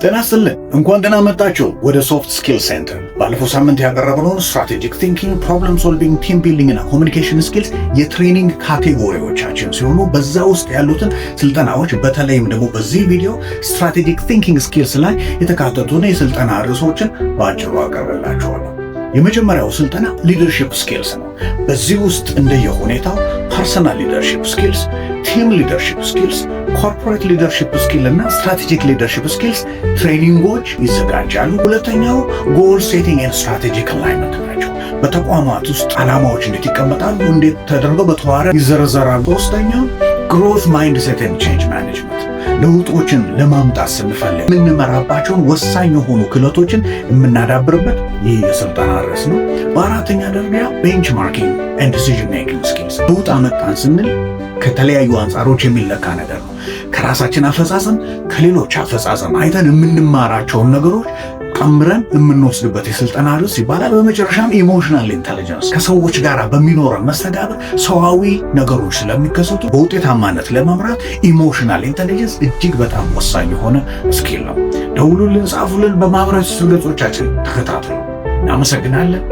ጤና ይስጥልን። እንኳን ደህና መጣችሁ ወደ Soft Skill Center። ባለፈው ሳምንት ያቀረብነውን strategic thinking፣ problem solving፣ team building እና communication skills የ training category ዎቻችን ሲሆኑ በዛ ውስጥ ያሉትን ስልጠናዎች በተለይም ደግሞ በዚህ ቪዲዮ strategic thinking skills ላይ የተካተቱን የስልጠና ርዕሶችን በአጭሩ አቀርብላችኋለሁ። የመጀመሪያው ስልጠና leadership skills ነው። በዚህ ውስጥ እንደየሁኔታው personal leadership skills፣ team leadership skills፣ corporate leadership skill እና strategic leadership skills training ኦች ይዘጋጃሉ። ሁለተኛው goal setting and strategic alignment ናቸው። በተቋማት ውስጥ ዓላማዎች እንዴት ይቀመጣሉ፣ እንዴት ተደርገው በተዋረድ ይዘረዘራሉ። ሶስተኛው growth mindset and change management፣ ለውጦችን ለማምጣት ስንፈልግ የምንመራባቸውን ወሳኝ የሆኑ ክህሎቶችን የምናዳብርበት ይህ የስልጠና ርዕስ ነው። በአራተኛ ደረጃ benchmarking and decision making skills፣ ለውጥ አመጣን ስንል ከተለያዩ አንጻሮች የሚለካ ነገር ነው። ከራሳችን አፈጻጸም፣ ከሌሎች አፈጻጸም አይተን የምንማራቸውን ነገሮች ቀምረን የምንወስድበት የስልጠና ርዕስ ይባላል። በመጨረሻም emotional intelligence፣ ከሰዎች ጋር በሚኖረን መስተጋብር ሰዋዊ ነገሮች ስለሚከሰቱ በውጤታማነት ለመምራት emotional intelligence እጅግ በጣም ወሳኝ የሆነ skill ነው። ደውሉልን፣ ጻፉልን፣ በማህበራዊ ትስስር ገጾቻችን ተከታተሉ። እናመሰግናለን።